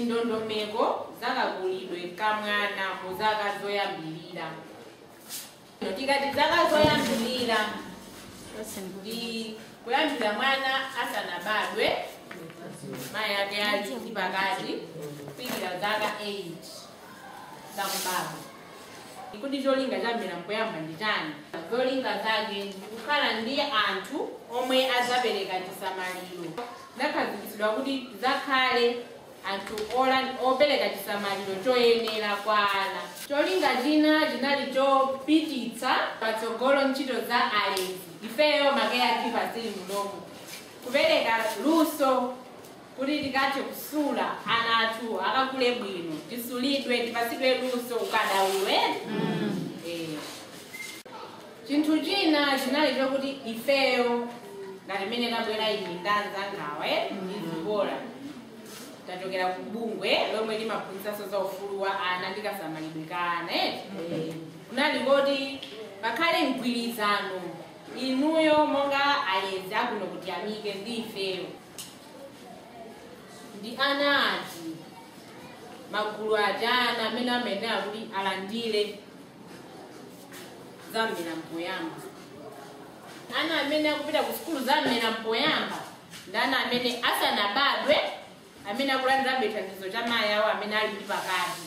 Ndondomeko zakakulidwe kamwana mu zaka zoyambirira. Tikati zaka zoyambirira ndi kuyambira mwana asanabadwe, mayi ake ali ndi pakati, kufikira zaka 8 zakubadwa. Kuti cholinga cha mmera mpoyamba ndi chani? Zolinga zake ndikukhala ndi anthu omwe azapereka chisamaliro. Zakhazikitsidwa kuti zakhale anthu opereka chisamaliro choyenera kwa ana. Cholinga china chinali chopititsa patsogolo ntchito za alezi, ifeyo ma caregivers tili munomu, kupereka luso kuti tikathe kusula ana athu akakule bwino, tisulidwe, tipatsidwe luso ukadaulo. Chinthu china chinali chokuti ifeyo ngati mmene tabwera ine ndi anzangawa ndizibora tachokera ku bungwe lomwe limaphunzitsanso za ufulu wa ana ndi kasamalidwe ka ana. Kunali koti pakhale mgwirizano, inuyo monga alezi akuno kuti amike ndi ifeyo ndi ana ati magulu aja ana amene amayenera kuti alandire za mmera mpoyamba. Ana amene akupita ku sukulu za mmera mpoyamba ndi ana amene asanabadwe, amene akulandirabe thandizo cha mayi awo amene ali ndi pakati,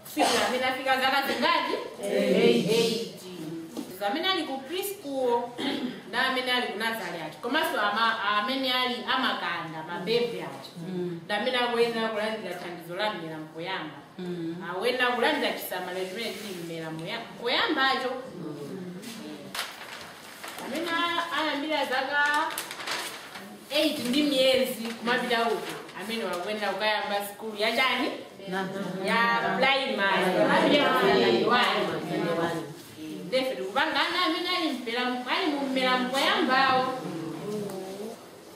kufikira amene afika zaka zingati? 8. Amene ali ku preschool ndi amene ali ku nursery aja, komanso amene ali amakanda mabebe aja ndi amene akuyenera kulandira thandizo la mmera mpoyamba, akuyenera kulandira chisamaliro chimene chili mmera mpoyambacho. Amene ayambira zaka 8 ndi miyezi kumapita uko, amene wakuyenera kukayamba sikulu yachani? Ya primary, amene 1. Ndefe tikupanga ana amene ali mummera mpoyambawo,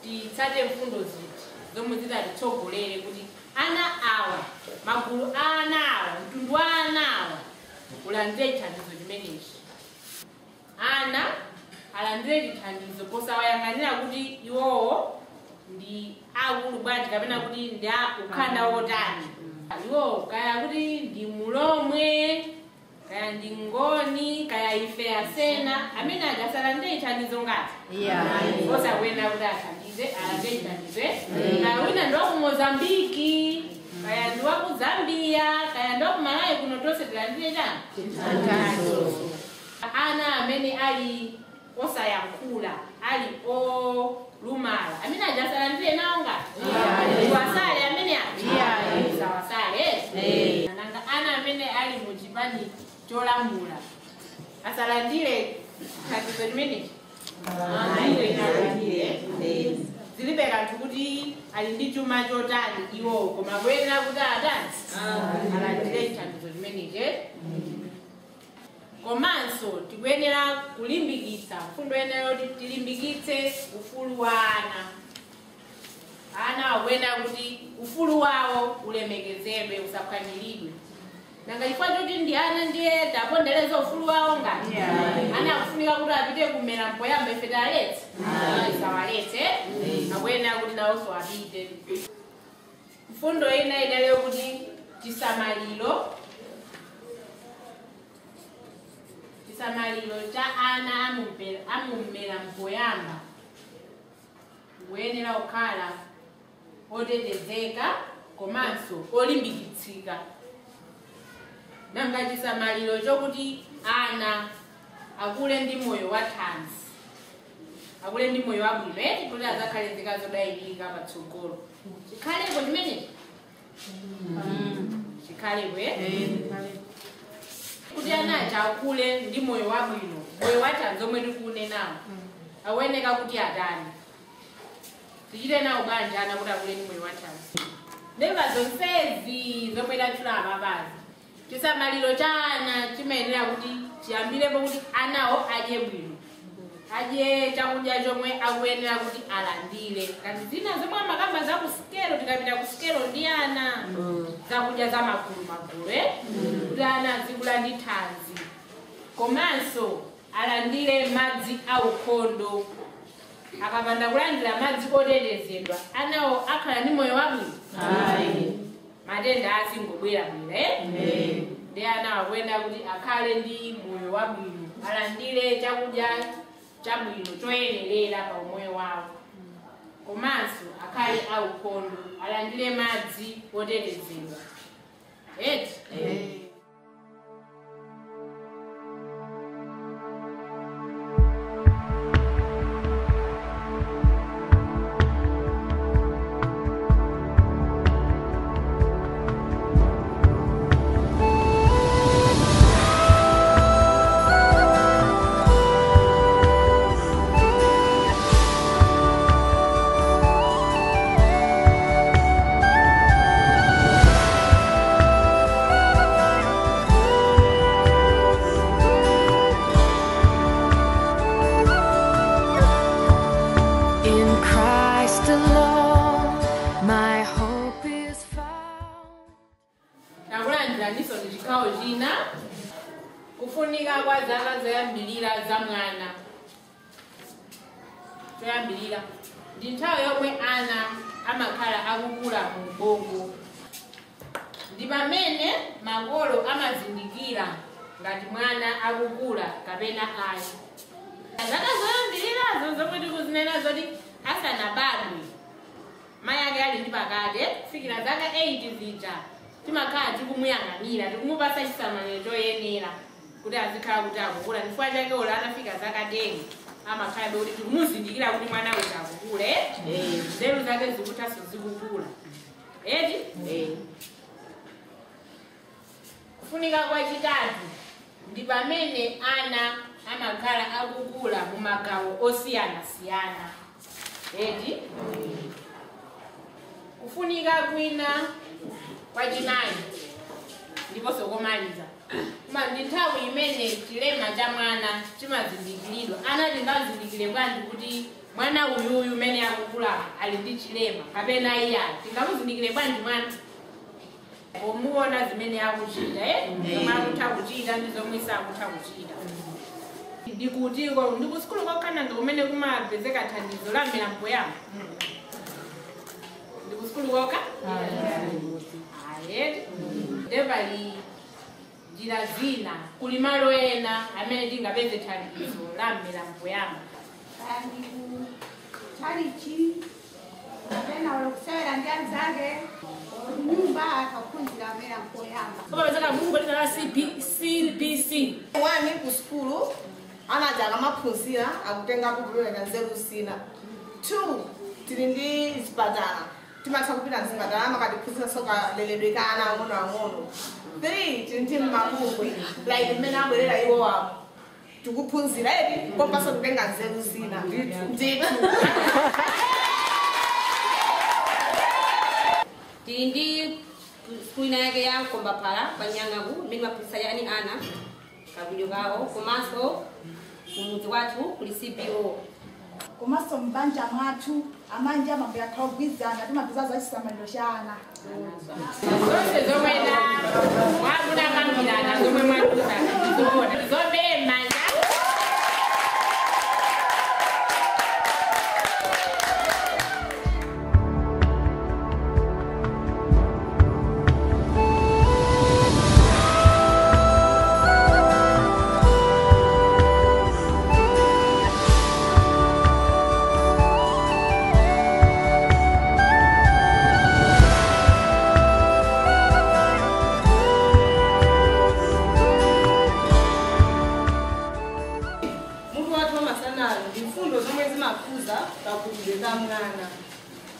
titsate mfundo ziti zomwe zitatitsogolere kuti ana awa, magulu a ana awa, mtundu wa ana awa ulandire chithandizo chimenechi. Ana alandire chithandizo posawayang'anira kuti iwowo ndi akulu bwanji kapena kuti ndi ukhanda wotani. Iwowo kaya kuti ndi mulomwe, kaya ndi ngoni, kaya ife asena, amene aja asalandire chithandizo ngati osakuyenera kuti athandize, alandire chithandizo. Kaya wina ndi waku Mozambiki, kaya ndi waku Zambia, kaya ndi waku Malawi kuno, tonse tilandire chani? Chithandizo. Ana amene ali osayankhula, ali olumala, amene aja asalandire nawo ngati? Tiwasale amene aja? Sawasale. Nanga ana amene ali mu chipani cholamula asalandire thandizo limenechi? Zilibe kanthu kuti ali ndi chuma chotani iwowo, koma kuyenera kuti atani? Alandire chithandizo chimenechi. Komanso tikuyenera kulimbikitsa mfundo yenera kuti tilimbikitse ufulu wa ana. Ana akuyenera kuti ufulu wawo ulemekezedwe, usaphwanyiridwe. Nanga chifukwa choti ndi ana ndiye tapondereza ufulu wawo ngati? Ana akufunika kuti apite kumera mpoyamba, ife taletse? Tisawaletse, akuyenera kuti nawonso apite. Mfundo ina inaleyo kuti chisamaliro cha ana amummera mpoyamba kuyenera kukhala otetezeka komanso olimbikitsika. Nanga chisamaliro chokuti ana akule ndi moyo wa thanzi, akule ndi moyo wabwino eti, kuti azakhale nzika zodalirika patsogolo, chikhalepo chimenechi? Chikhalepo kuti ana aja akule ndi moyo wabwino, moyo wa thanzi omwe tikuunenawo, akuyeneka kuti atani? Tichite nawo bwanji ana kuti akule ndi moyo wa thanzi? Ndemva zonsezi zomwe tatchula apapazi, chisamaliro cha ana chimayenera kuti chiyambirepo kuti anawo adye bwino, adye chakudya chomwe akuyenera kuti alandire. Kati zina zomwe amakamba za ku sikelo, tikapita ku sikelo ndi ana, zakudya za magulu magulu kuti ana azikula ndi thanzi, komanso alandire madzi aukhondo. Akapanda kulandira madzi otetezedwa, anawo akhala ndi moyo wabwino? Matenda azingobwerabwera ndi ana akuyenda kuti akhale ndi moyo wabwino, alandire chakudya chabwino choyenerera pa umoyo wawo, komanso akhale aukhondo, alandire madzi otetezedwa. Eti? Kufunika kwa zaka zoyambilira za mwana. Choyambilira ndi nthawi yomwe ana amakhala akukula mu ubongo, ndi pamene makolo amazindikira ngati mwana akukula kapena ayi. Zaka zoyambilirazo zomwe tikuzinena zoti asanabadwe mayi ake ali ndi pakati kufikira zaka 8 zija timakhala tikumuyang'anira, tikumupasa chisamaliro choyenera kuti azikhala kuti akukula. Chifukwa chake olo atafika zaka 10 amakhala kuti tikumuzindikira kuti mwana uja akukule, nzeru zake zikuthanso zikukula. Eti? Kufunika kwachitatu ndi pamene ana amakhala akukula mu magawo osiyanasiyana. Eti? Kufunika kwina kwachinayi ndiponso komaliza ndi nthawi imene chilema cha mwana chimazindikiridwa. Ana tingazindikire bwanji kuti mwana uyuyu umene akukula ali ndi chilema kapena iyayi? Tingamuzindikire bwanji mwana? Pomuona zimene akuchita, zomwe akutha kuchita ndi zomwe sakutha kuchita. Ndikutiko ndi kusukulu kokhananga kumene kumapezeka thandizo la milambo yawo? Ndi kusukulu kokha? Ayi, ndepali njira zina, kuli malo ena amene tingapeze thandizo la milambo yawo. Chalichi kapena olokusewera ndi anzake nyumba akaphunzira milambo yawo. Kumapezeka bungwe lina la CBC. Wani ku sukulu anaja akamaphunzira akutenga kupulula nzeru zina. 2 tili ndi zipatala, timatha kupita mzipatala amakatiphunzitsanso kaleredwe ka ana ang'onoang'ono. 3 tili ndi mabungwe like mmene abwerera iwo apo tikuphunzira eti komanso kutenga nzeru zina ndithu. Tili ndi sukulu ina yake ya Mkombaphala pa Nyangaku imene imaphunzitsa yani ana kabwino kawo, komanso kumudzi wathu kuli CBO. Komanso m'banja mwathu amanja amambo akhala ogwirizana timapeza za chisamaliro cha ana. Zonse zomwe mwakunakambirana zomwe mwatuzana ndizoona zombere m'manja.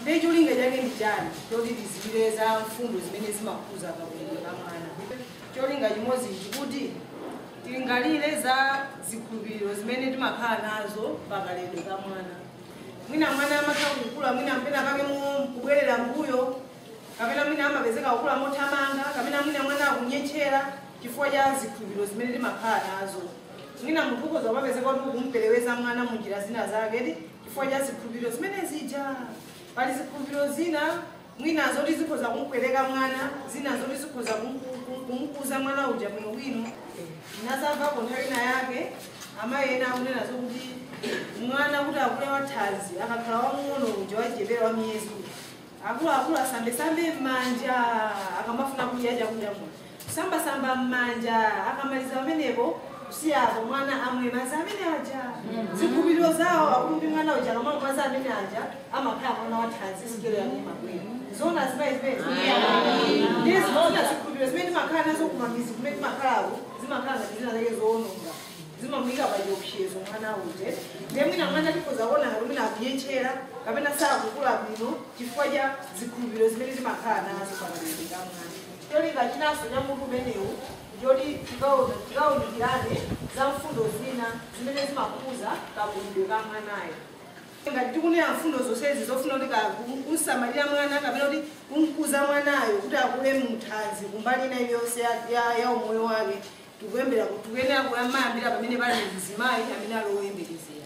Ndi cholinga chake ndi chani choti tizipire za mfundo zimene zimakhuza kakulidwe ka mwana? Cholinga chimodzi ndikuti tilingalire za zikhulupiriro zimene timakhala nazo pakaleredwe ka mwana. Mwina mwana amatha kukula, mwina mpena pake kubwerera mbuyo, kapena mwina amapezeka kukula mothamanga, kapena mwina mwana akunyetchera chifukwa cha zikhulupiriro zimene timakhala nazo. Mwina munthu ukhoza kupezeka kuti ukumpereweza mwana munjira zina zake chifukwa cha zikhulupiriro zimene zija. Pali zikhulupiriro zina mwina zoti zikhoza kumpereka mwana, zina zoti zikhoza kumkuza mwana uja bwinobwino. Ndinazamvapo nthawi ina yake amayi ena akunena zokuti mwana kuti akule wathanzi akakhala wamng'ono uja wajebera wa miyezi uja, akuluakulu asambesambe m'manja. Akamafuna kudya chakudya muno kusambasamba m'manja akamaliza pamenepo kusiyapo mwana amwe madzi amene aja zikhulupiriro zawo akumbi mwana uja akamamwa madzi amene aja amakhala mwana wathanzi sikelo yake imabwera zona zimayi zimene ndiye zona zikhulupiriro zimene timakhala nazo kumamizi kumene timakhalako zimakhala ngati zina zake zoononga zimamuyika pa chiopsezo mwana uje ndiye mwina mwana tikhoza kuona ngati mwina akunyentchera kapena sakukula bwino chifukwa cha zikhulupiriro zimene timakhala nazo pakaberekedwe ka mwana. Cholinga chinanso cha mutu umenewu choti tikawunikirane za mfundo zina zimene zimakhuza kakulidwe ka mwanayo. Ngati tikunena mfundo zonsezi zofuna kuti kumsamalira mwana kapena kuti kumkuza mwanayo kuti akule muthanzi kumbali ina iliyonse ya umoyo wake tikuyembera tikuyenera kuyambira pamene pali mzimayi amene ali woyembekezera.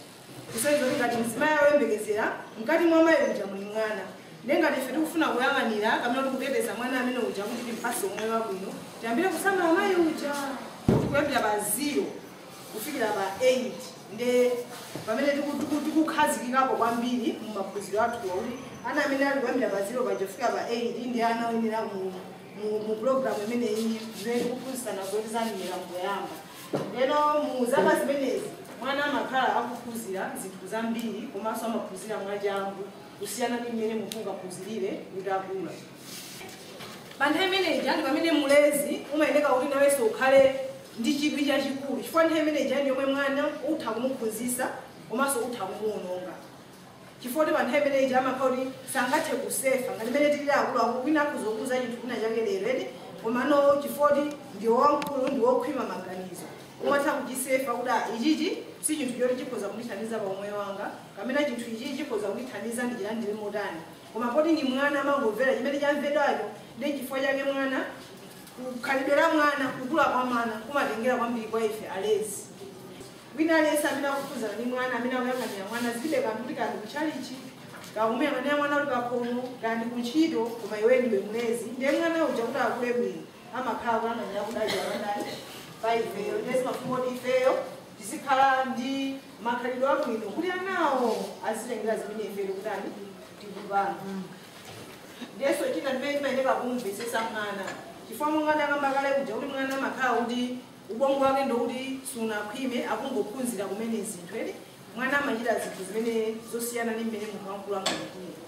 Kusonyeza kuti ngati mzimayi woyembekezera mkati mwa mayi uja muli mwana. Ndiye ngati ife tikufuna kuyang'anira kapena kuti kuteteza mwana amene uja kuti timpase umoyo wabwino tiyambire kusamala mayi uja kuyambira pa 0 kufikira pa 8 nde pamene tikukhazikikapo kwambiri mumaphunziro athuwa kuti ana amene ali kuyambira pa 0 paja kufika pa 8 ndi ana oyenera mu programu imeneyi zimene tikuphunzitsana zoti zanenera mpoyamba. Lero mu zaka zimenezi mwana amakhala akuphunzira zinthu zambiri komanso amaphunzira mwachangu kusiyana ndi mmene munthu ungaphunzirire utakula. Pa nthawi imeneyi ndi pamene mulezi umayeneka kuti nawenso ukhale ndi chidwi chachikulu chifukwa nthawi imeneyi ndi yomwe mwana utha kumuphunzitsa komanso utha kumuwononga. Chifukwa kuti pa nthawi imeneyi amakhala kuti sangathe kusefa ngati mmene tilili akuluakulu kwina akhoza chinthu china chake lero edi komano chifukwa kuti ndi wamkulu ndi wokhwima maganizo umatha kuchisefa kuti ichichi si chinthu choti chikhoza kundithandiza pa umoyo wanga kapena chinthu ichichi chikhoza kundithandiza ndichilandire motani. Koma poti ndi mwana amangomvera chimene chamvedwacho ndi chifukwa chake mwana kukhalidwe la mwana kukula kwa mwana kumatengera kwambiri kwa ife alezi. Wina aliyense amene akuphunzana ndi mwana amene akuyang'anira mwana zilibe kanthu kuti kandi kutchalichi kakumuyang'anira mwana uli pakhomo kandi kuntchito koma iwe ndiwe mlezi ndiye mwana uja kuti akule bwino amakhala kuyang'anira kudalira pandani pa ifeyo. Ndiye zimafuna kuti ifeyo tizikhala ndi makhalidwe abwino kuti anawo azitengera zimene ifeyo kutani tikupanga. Ndiyenso china chimene chimayeneka kumvetsetsa mwana chifukwa monga ndakamba kale kuja kuti mwana amakhala kuti ubongo wake ndokuti sunakhwime akungophunzira kumene zinthu edi mwana amachita zinthu zimene zosiyana ndi mmene munthu wamkulu amachitira.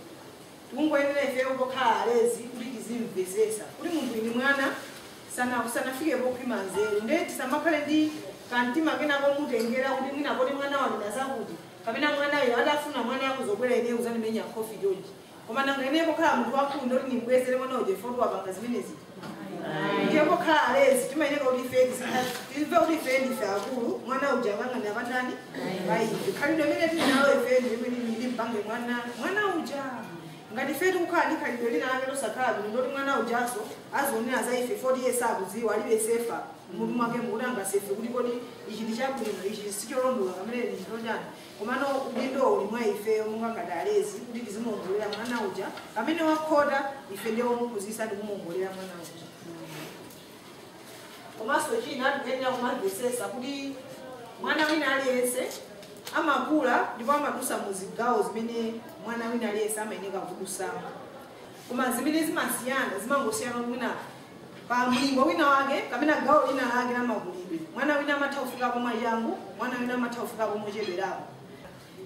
Tikungoyenera ifeyo pokhala alezi kuti tizimvetsetsa kuti munthu ini mwana sanafike pokhwima nzeru ndiye tisamakhale ndi kamtima kena komutengera kuti mwina poti mwana wanena zakuti kapena mwanayo atafuna mwana akuzobwera ineyo kuzandimenya khofi chonchi koma nanga ineyo pokhala munthu wamkulu ndoti nimbwezere mwana uja ifo wapanga zimenezi. Ndiye pokhala alezi timayeneka kuti ife timve kuti ife ndife akulu mwana uja akang'anira pandani pa ife khalidwe imene tili nalo ife ndi imene limpange mwana uja. Ngati ife tikukhala ndi khalidwe lina lake losakhala bwino ndoti mwana ujanso azionera za ife 40 years akudziwa alibe sefa mutu mwake mukuti angasefe kuti kodi ichi ndi chabwino ichi sicholondola pamene ndi chonjani. Komano udindo uli mwa ifeyo monga ngati alezi kuti tizimuongolera mwana uja pamene wakhota ife ndiye womuphunzitsa ndi kumuongolera mwana uja. Komanso china tikuyenera kumamvetsetsa kuti mwana wina aliyense amakula ndipo amadusa muzigawo zimene mwana wina aliyense amayeneka kudusamo. Koma zimene zimasiyana zimangosiyana mwina pa mlingo wina wake kapena gawo lina lake lamakulidwe. Mwana wina amatha kufikapo mwachangu, mwana wina amatha kufikapo mochedwerapo.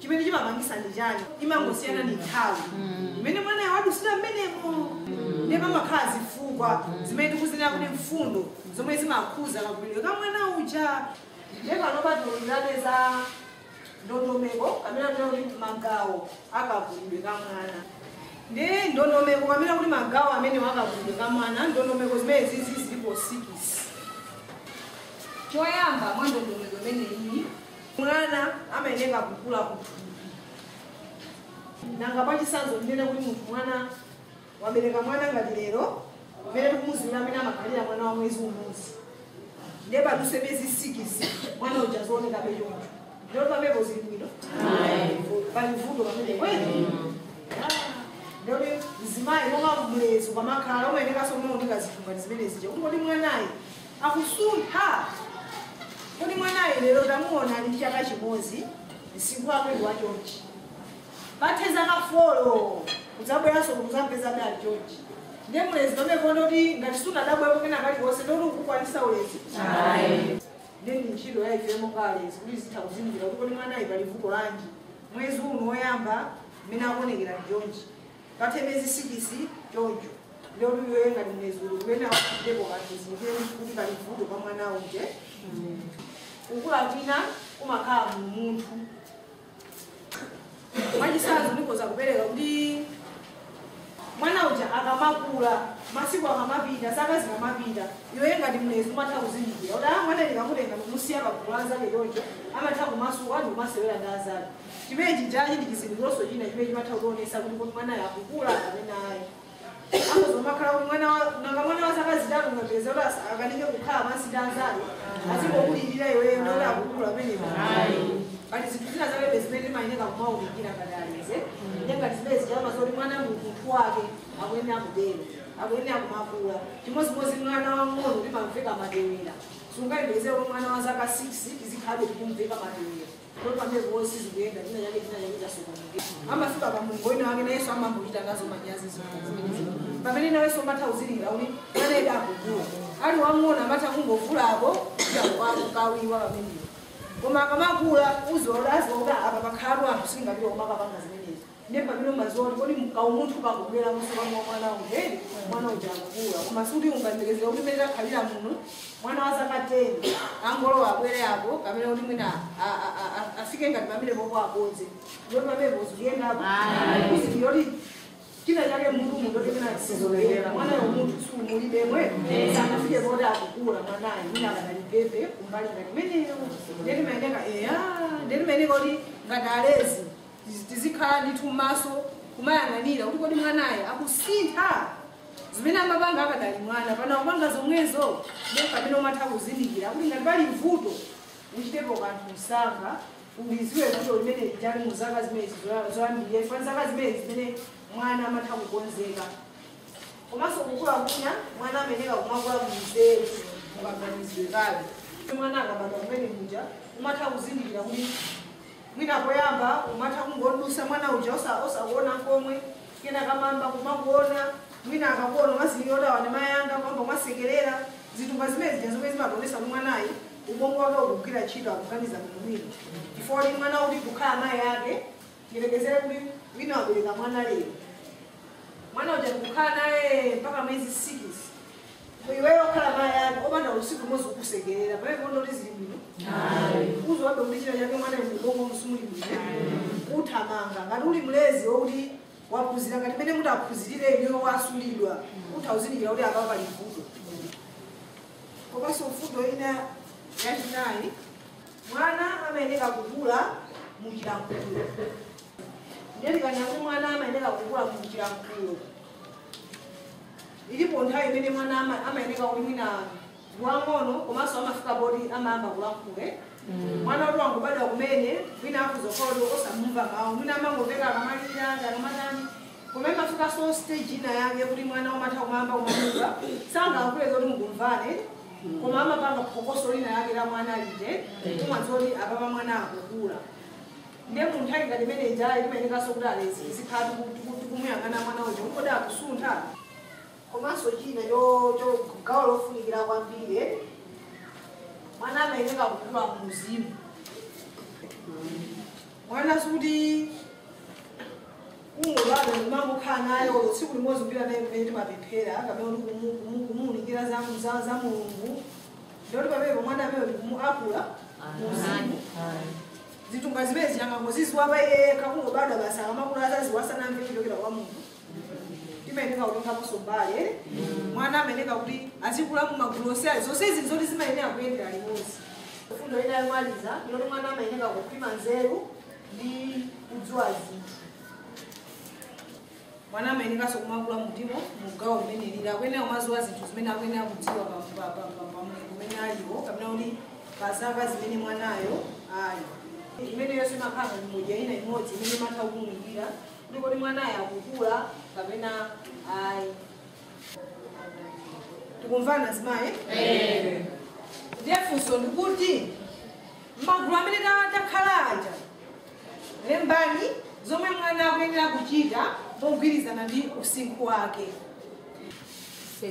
Chimene chimapangisa ndi chani imangosiyana ndi nthawi imene mwanayo wadusira mmenemo. Ndiye pamakhala zifukwa zimene tikuzinena kuti mfundo zomwe zimakhuza kakulidwe ka mwana uja. Ndiye pano patiwulirane za ndondomeko kapena kuti magawo akakulidwe ka mwana. Ndiye ndondomeko kapena kuti magawo amene akakulidwe ka mwana ndondomeko zimene zizi zilipo 6. Choyamba mwa ndondomeko imeneyi mwana amayeneka kukula kuthupi. Nanga pachitsanzo ndinene kuti munthu mwana wabereka mwana ngati lero mmene tikumudziwira amene amakhalira mwana wa mwezi umodzi ndiye paduse miyezi 6 mwana uja zoonekabe choncho ndiyoti pamenepo zili bwino pali vuto pamene kweli. Ndiyoti mzimayi monga mlezi ukamakhala umayenekanso kumaoneka zinthu ngati zimene zija kuti kodi mwanayi akusuntha kodi mwanayi lero tamuona ali ndi chaka chimodzi msinkhu wake ndi wachonchi pathe zaka 4 kudzabweranso kudzampeza ali chonchi. Ndiye mlezi pamene kuona kuti ngati Sunadabwepo kena kalikonse ndoti ukukwanisa ulezi. Ndeni ntchito ya ife monga alezi kuti zitha kuzindikira kuti kodi mwanayi pali vuto lanji. Mwezi uno woyamba mmene akuonekera ndi chonchi. Pathe miyezi 6 choncho. Ndoti iwe ngati mlezi uli kuyenera kuchitepo kanthu uzindikire kuti pali vuto pa mwana uje. Kukula kwina kumakhala mu munthu. Mwachisanzo ndikhoza kupereka kuti mwana uja akamakula, masiku akamapita, zaka zikamapita, iwe ngati mlezi umatha kuzindikira kuti mwana ndikamutenga ndikumusiya pagulu anzake choncho, amatha kumasuka ndi kumasewera ndi anzake. Chimene chijachi ndi chizindikironso china chimene chimatha kuonesa kuti kodi mwanayo akukula kapena ayi. Akozomakhala kuti nanga mwana wa zaka 3 ungapeza kuti akanike kukhala pansi ndi anzake, azingokulirira iweyo ndoti akukula pamenepo. Pali zinthu zina zakebe zimene timayenera kumawunikira ngati alezi. Ngati zimene zichama zoti mwana munthu wake akuyenera kudera, akuyenera kumakula. Chimodzimodzi mwana wamng'ono timamveka matewera. Sungayembekeze kuti mwana wa zaka 6 tizikhalabe tikumveka matewera. Ndoti pamene wonse zikuyenda china chake chasokonekera. Amafika pa mulingo wina wake nayenso amambochita nazo manyazi zimenezi. Pamene nawenso umatha kuzindikira kuti mwana ede akukula. Ali wamng'ono amatha kungovulako kukawiwa pamenepo. Koma akamakula uziwa kuti aziwa kuti apa pakhalatu anthu singapite kumakapanga zimenezi. Ndiye pamene umaziwa kuti kodi kaumunthu kakubwera muso kwa mwana uje, mwana uja akukula. Koma sikuti ungayembekezere kuti mmene takhalira muno, mwana wa zaka 10 angolowa abwere apo kapena kuti mwina afike ngati pamene popo akonze. Ndoti pamenepo zikuyendapo. Kuzindikira kuti china chake munthu munthu mwina sizolekera. Mwanayo munthu sumulibemwe, sanafike poti akukula mwanayo, mwina akanalipepe kumbali ngati imeneyo. Ndiye timayeneka ndiye timayeneka kuti ngati alezi tizikhala ndithu m'maso kumayang'anira kuti kodi mwanayo akusintha zimene amapanga akadali mwana, pano akupanga zomwezo. Ndiye pamene umatha kuzindikira kuti ngati pali vuto uchitepo kanthu msanga, uliziwe vuto limene lijali mu zaka zimene zoyambirira, chifukwa zaka zimene zimene mwana amatha kukonzeka. Komanso kukula kwina mwana ameneka kumakula munzeru mukaganizidwe kake. Mwana akabadwa kumene muja umatha kuzindikira kuti mwina poyamba umatha kungodusa mwana uja osakuona komwe, kena kamamba kumakuona, mwina akakuona umazindikira kuti awa ndi mayi anga, kwamba umasekerera. Zinthu zimene zija zomwe zimaonesa kuti mwanayi ubongo wake ukugwira ntchito akuganiza bwinobwino. Chifukwa kuti mwana kuti kukhala mayi ake, tiyerekezere kuti wina wabereka mwana lero. Mwana uja ndikukhala naye mpaka mwezi 6. Iweyo okhala mayi ake opanda usiku umodzi ukusekerera, pamene ndoti zili bwino. Uziwabe kuti china chake mwana ubongo musumuli bwino. Uthamanga ngati uli mlezi wokuti waphunzira ngati mmene mutaphunzirire inuyo wasulidwa, utha kuzindikira kuti apa pali vuto. Komanso mfundo ina yachinayi, mwana amayeneka kukula muchilankhulo. Ndiye tikanena kuti mwana amayeneka kukula muchilankhulo, ilipo nthawi imene mwana amayeneka kuti mwina ndi wang'ono komanso amafika poti amayamba kulankhula. Mwana kuti wangobadwa kumene mwina akuzokhala kuti osamumva mawu, mwina amangomveka akamalira akamatani. Koma imafikanso stage ina yake kuti mwana umatha kumayamba kumamumva, sangalankhule zoti mukumvane, koma amapanga phokoso lina lake la mwana lije, umadziwa kuti apapa mwana akukula. Ndiye mu nthawi ngati imene ijayi imayenekanso kuti alezi izikhala tikumuyang'ana mwana uja kuti kodi akusuntha. Komanso china gawo lofunikira kwambiri, mwana amayeneka kukula muuzimu. Mwana sikuti kungobadwa ndimangokhala naye tsiku limodzi kupita naye kumene timapemphera kapena kuti kumuwunikira za Mulungu, ndoti pamenepo mwana amene akula muuzimu. Zinthu zimene ziyangangoziziwa pa iye yekha kungobadwa basi akamakula azaziwa asanamve kuchokera kwa Mulungu. Timayeneka kutengaponso mbali. Mwana amayeneka kuti azikula mumagulu onse, zonse izi zoti zimayenera kuyendera limodzi. Mfundo ina yomaliza ndiyoti mwana amayeneka kukhwima nzeru ndi kudziwa zinthu. Mwana amayenekanso kumakula mutimo mugawo limene lili, akuyenera kumaziwa zinthu zimene akuyenera kudziwa pa mlingo umene aliwo kapena kuti pa zaka zimene mwanayo ali. Imene yonse imakhala imodzi ina imodzi imene imatha kumuwunikira kuti kodi mwanayo akukula kapena ayi. Tikumvana zimayi? Ndiye funso ndikuti m'magulu amene takhala aja, lembani zomwe mwana akuyenera kuchita mogwirizana ndi usinkhu wake.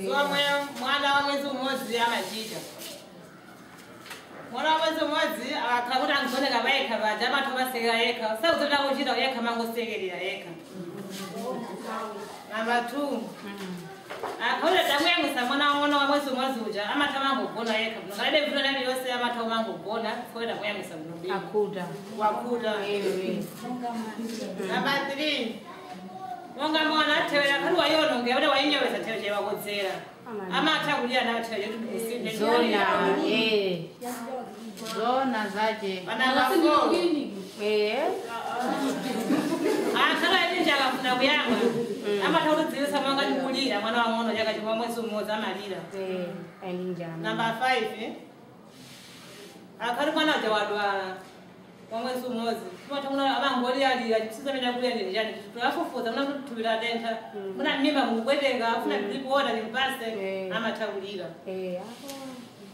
Zomwe mwana wa mwezi umodzi amachita. Mwana wa mwezi umodzi akakhala kuti angoneka payekha paja amatha kumasekera yekha. Sakuzoda kuchita yekha mangosekerera yekha. Namba 2. Akhola tamuyamwisa mwana wang'ono wa mwezi umodzi uja amatha mangogona yekha. Ngalibe vuto lali yonse amatha mangogona chifukwa tamuyamwisa bwinobwino. Akhuta. Wakhuta. Namba 3. Monga mwana athewera khali wayononga kuti wayinyoweza thewe chewakodzera. Amatha kulira nawo thewe chetu kusinde. Zona zona zache. Namba 4. Akhala ati akafuna kuyamwa. Amatha kudziwisa mwanga ndikulira mwana wang'ono chaka chimwe mwezi umodzi amalira. Namba 5. Akhali mwana uja wadwala wa mwezi umodzi. Timatha kuona amangoliralira chipsiza mene akulira ndi chani. Tikafufuza muna kuti thupi latentha. Muna mimba mukupweteka afuna ndikuona limpase amatha kulira.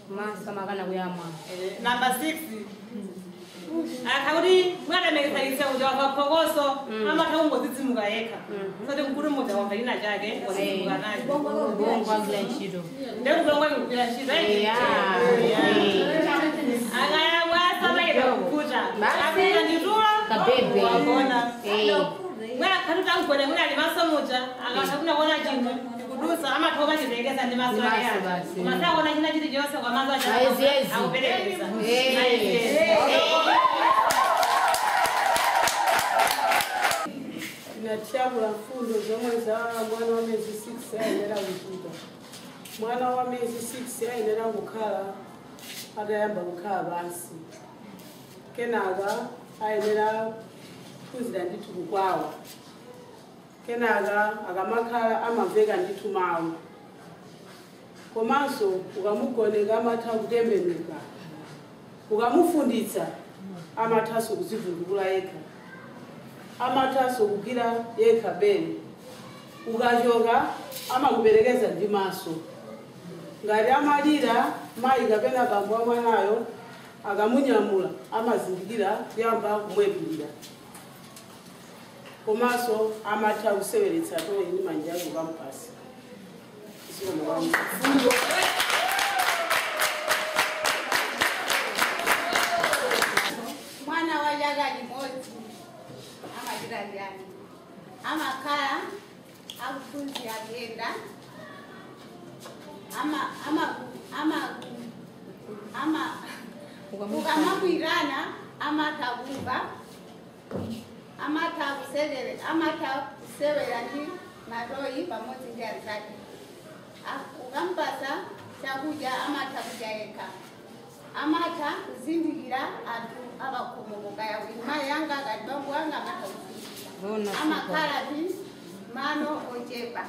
Masa makana kuyamwa. Namba 6. Akhauri mwana mekisa uja waphokoso amatha kungodzidzimuka yekha. Soti mkulu mmoja wamva china chake wadzidzimuka nacho. Ubongo wagwira ntchito. Ndekubongo wagwira ntchito. Akayamwa samayeda kukhuta. Akhuta nditulo kabebe. Wagona. Mwana akhati tangogona mwina ali maso muja akatha kuona chinthu ndikudusa amatha kumachilekeza ndi maso ake. Koma sakuona china chilichonse kwa maso ake akuperekeza. Tinathyabula mfundo zomwe za mwana wa miyezi 6 ayenera kuchita. Mwana wa miyezi 6 ayenera kukhala atayamba kukhala pansi. Kenaka ayenera kuphunzira ndithu kukwawa. Kenaka akamakhala amamveka ndithu mawu. Komanso ukamugoneka amatha kutembenuka. Ukamufunditsa amathanso kuzivundukula yekha. Amathanso kugwira yekha bere. Ukachoka amakuperekeza ndi maso. Ngati amalira mayi kapena bambo wa mwanayo akamunyamula amazindikira kuyamba kumwetulira. Komanso amatha kuseweretsa toyi ndi manja ake kukamupasa. Mwana wa chaka chimodzi amachita chani? Amakhala akuphunzira kuyenda, ukamamwirana amatha kumva, amatha kusewera ndi matoyi pamodzi ndi anzake. Ukampasa chakudya amatha kudya yekha. Amatha kuzindikira anthu apakhomokoka yakuti mayi anga akati bambo anga amatha kuzindikira. Amakhala ndi mano ochepa.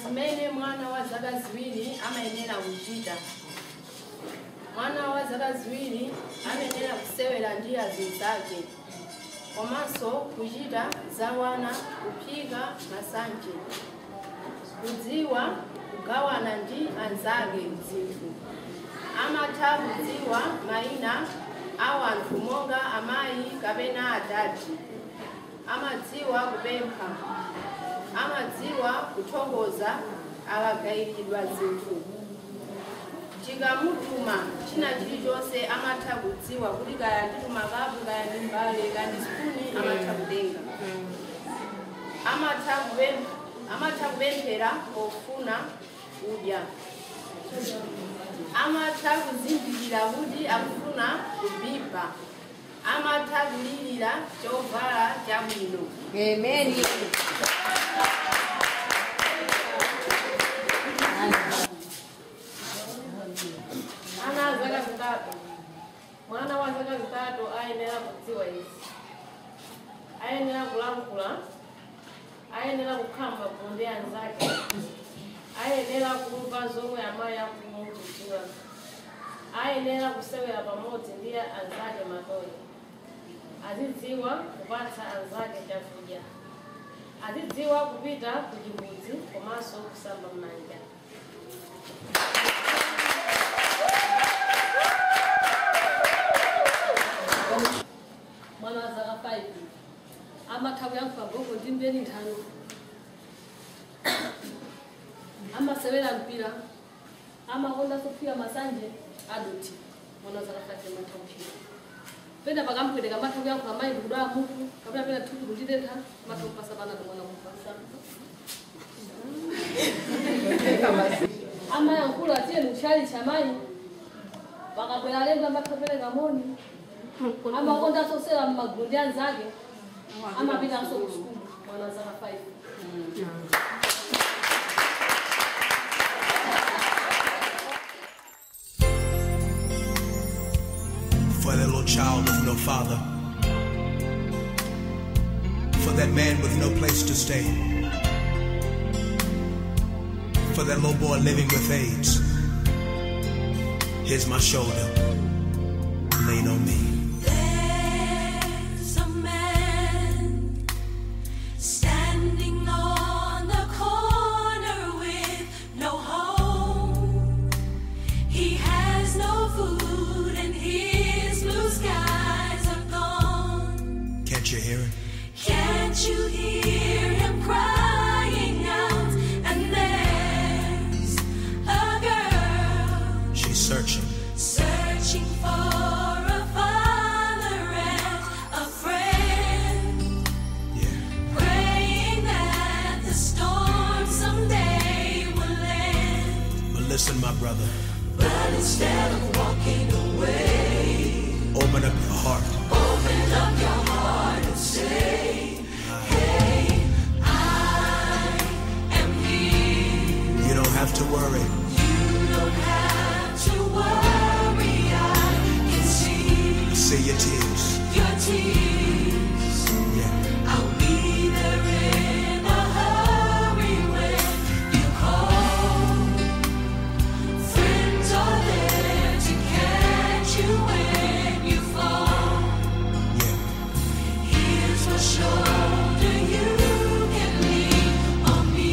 Zimene mwana wa zaka ziwiri amayenera kuchita. Mwana wa zaka ziwiri amayenera kusewera ndi azinzake. Komanso kuchita zawana, kuphika masanje, kudziwa kugawana ndi anzake zinthu. Amatha kudziwa mayina a anthu monga amayi kapena adadi. Amadziwa kupempha. Amadziwa kuthokoza akagayiridwa zinthu. Tikamutuma china chilichonse amatha kudziwa kuti kaya ndituma kapu, kaya ndi mbale, kaya ndi sipuni, amatha kutenga. Amatha kupemphera pofuna kudya. Amatha kuzindikira kuti akufuna kubiba. Amatha kulirira chovala chabwino. Amen. Ana zaka zitatu. Mwana wa zaka zitatu ayenera kudziwa izi. Ayenera kulankhula, ayenera kukhamba ndi anzake, ayenera kumva zomwe amayi akumudzudzula, ayenera kusewera pamodzi ndi anzake matoyi, azidziwa kupatsa anzake chakudya, azidziwa kupita ku chimbudzi komanso kusamba m'manja. Mwana wa zaka 5 amatha kuyankhula gogo ndi mbeni nthano, amasewera mpira, amakonda kuphika masanje adothi. Mwana wa zaka 5 amatha kuphika. Pena pakamupweteka amatha kuyankhula mayi ndikudwala mutu, kapena pena thupi kunditentha, amatha kupasa panado mwana kupasa. Amayankhula tiye mutchali chamayi, pakabwera alendo amatha kupereka moni, amakonda sosera m'magulu ndi anzake, amapitanso ku sukulu mwana wa zaka 5. For that little child with no father, for that man with no place to stay, for that little boy living with AIDS, here's my shoulder, lean on me. There's a man standing on the corner with no home. He has no food and his blue skies are gone. Can't you hear him? Can't you hear him crying out? And there's a girl. She's searching. Searching for a father and a friend. Yeah. Praying that the storm someday will end. But listen, my brother. But instead of walking away, open up your heart. Open up your heart and say, hey, I am here. You don't have to worry. You don't have to worry. I can see. I see your tears. Your tears. Yeah. I'll be there in a hurry when you call. Friends are there to catch you when you fall. Yeah. Here's my shoulder, you can lean on me.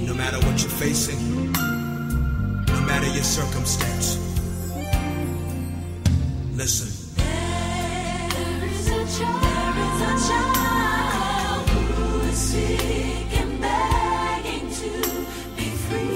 No matter what you're facing, no matter your circumstance, listen. There is a child who is sick and begging to be free.